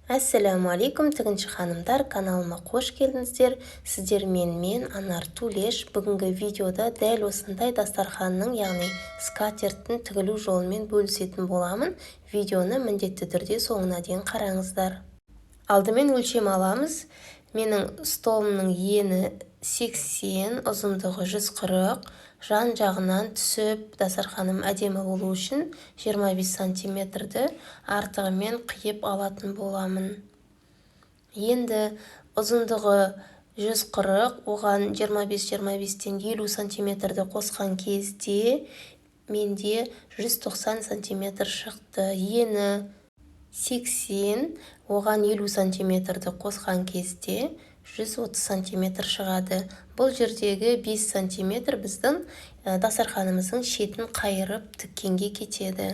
Әссәләмуғалейкум, тігінші ханымдар! Каналыма қош келдіңіздер! Сіздермен мен, Анар Тулеш. Бүгінгі видеода дәл осындай дастарханның, яғни скатерттің тігілу жолымен бөлісетін боламын. Видеоны міндетті түрде соңына дейін қараңыздар. Алдымен өлшем аламыз. Менің столымның ені 80, ұзындығы 140. Жан жағынан түсіп, дастарханым әдемі болу үшін 25 сантиметрді артығымен қиып алатын боламын. Енді ұзындығы 140, оған 25-25-тен 50 сантиметрді қосқан кезде менде 190 сантиметр шықты. Ені 80, оған 50 сантиметрді қосқан кезде 130 сантиметр шығады. Бұл жердегі 5 сантиметр біздің дастарханымыздың шетін қайырып тіккенге кетеді.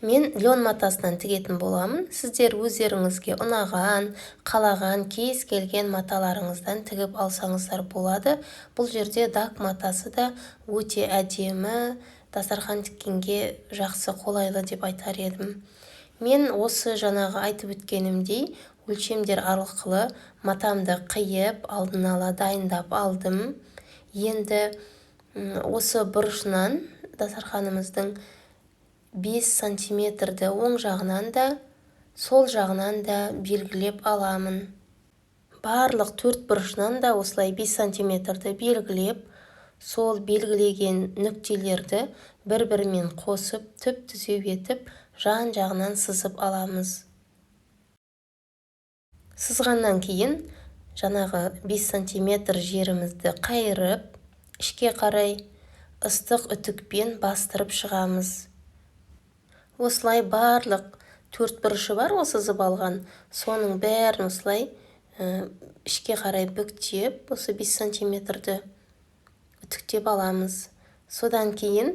Мен лен матасынан тігетін боламын. Сіздер өздеріңізге ұнаған, қалаған кез келген маталарыңыздан тігіп алсаңыздар болады. Бұл жерде дак матасы да өте әдемі, дастархан тіккенге жақсы, қолайлы деп айтар едім. Мен осы жаңағы айтып өткенімдей өлшемдер арқылы матамды қиып, алдын ала дайындап алдым. Енді осы бұрышынан дастарханымыздың 5 сантиметрді оң жағынан да, сол жағынан да белгілеп аламын. Барлық төрт бұрышынан да осылай 5 сантиметрді белгілеп, сол белгілеген нүктелерді бір-бірімен қосып, түп түзу етіп, жан жағынан сызып аламыз. Сызғаннан кейін жаңағы 5 сантиметр жерімізді қайырып, ішке қарай ыстық үтікпен бастырып шығамыз. Осылай барлық төрт бұрышы бар ғой сызып алған, соның бәрін осылай ішке қарай бүктеп, осы 5 сантиметрді үтіктеп аламыз. Содан кейін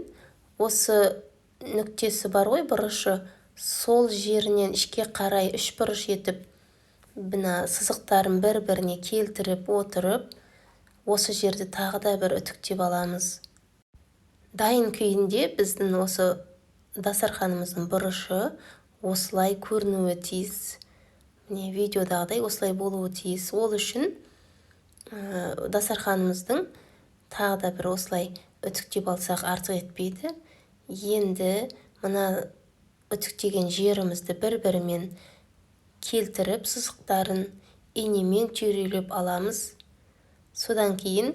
осы нүктесі бар ғой бұрышы, сол жерінен ішке қарай үш бұрыш етіп, мына сызықтарын бір-біріне келтіріп отырып, осы жерді тағы да бір үтіктеп аламыз. Дайын күйінде біздің осы дастарханымыздың бұрышы осылай көрінуі тиіс. Міне, видеодағыдай осылай болуы тиіс. Ол үшін дастарханымыздың тағы да бір осылай үтіктеп алсақ, артық етпейді. Енді мына үтіктеген жерімізді бір-бірімен келтіріп, сызықтарын инемен түйрелеп аламыз. Содан кейін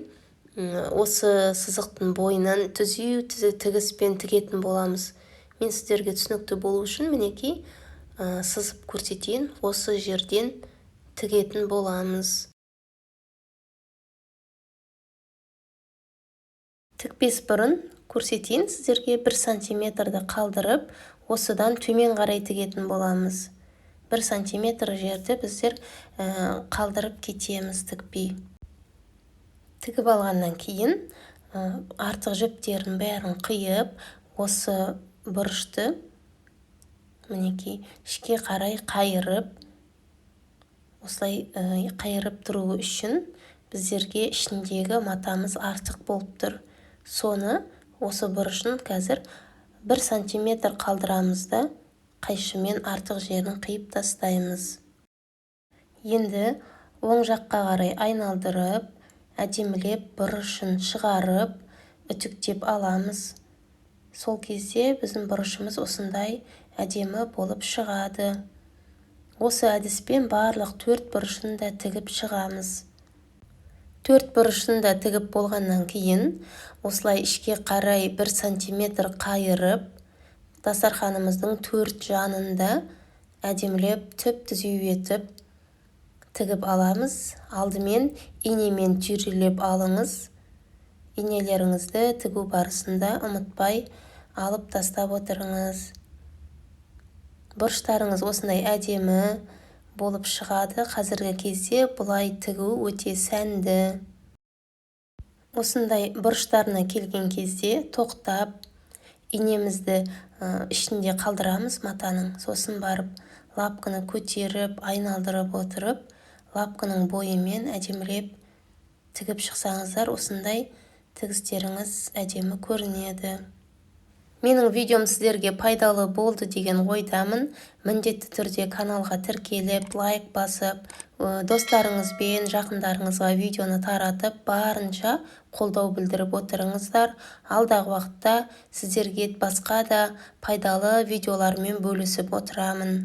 осы сызықтың бойынан түзу тігіспен тігетін боламыз. Мен сіздерге түсінікті болу үшін, мінекей, сызып көрсетейін. Осы жерден тігетін боламыз. Тікпес бұрын көрсетейін сіздерге: 1 сантиметрді қалдырып, осыдан төмен қарай тігетін боламыз. 1 сантиметр жерді біздер қалдырып кетеміз тікпей. Тігіп алғаннан кейін артық жіптерін бәрін қиып, осы бұрышты, мінекей, ішке қарай қайырып, осылай қайырып тұру үшін біздерге ішіндегі матамыз артық болып тұр. Соны осы бұрышын қазір 1 сантиметр қалдырамыз да, қайшымен артық жерін қиып тастаймыз. Енді оң жаққа қарай айналдырып, әдемілеп бұрышын шығарып, үтіктеп аламыз. Сол кезде біздің бұрышымыз осындай әдемі болып шығады. Осы әдіспен барлық төрт бұрышын да тігіп шығамыз. Төрт бұрышын да тігіп болғаннан кейін осылай ішке қарай 1 сантиметр қайырып, дастарханымыздың төрт жанында әдемілеп түп түзу етіп тігіп аламыз. Алдымен инемен түйрелеп алыңыз. Инелеріңізді тігу барысында ұмытпай алып тастап отырыңыз. Бұрыштарыңыз осындай әдемі болып шығады. Қазіргі кезде бұлай тігу өте сәнді. Осындай бұрыштарына келген кезде тоқтап, инемізді ішінде қалдырамыз матаның. Сосын барып лапканы көтеріп, айналдырып отырып, лапканың бойымен әдемілеп тігіп шықсаңыздар, осындай тігістеріңіз әдемі көрінеді. Менің видеом сіздерге пайдалы болды деген ойдамын. Міндетті түрде каналға тіркеліп, лайк басып, достарыңызбен, жақындарыңызға видеоны таратып, барынша қолдау білдіріп отырыңыздар. Алдағы уақытта сіздерге басқа да пайдалы видеолармен бөлісіп отырамын.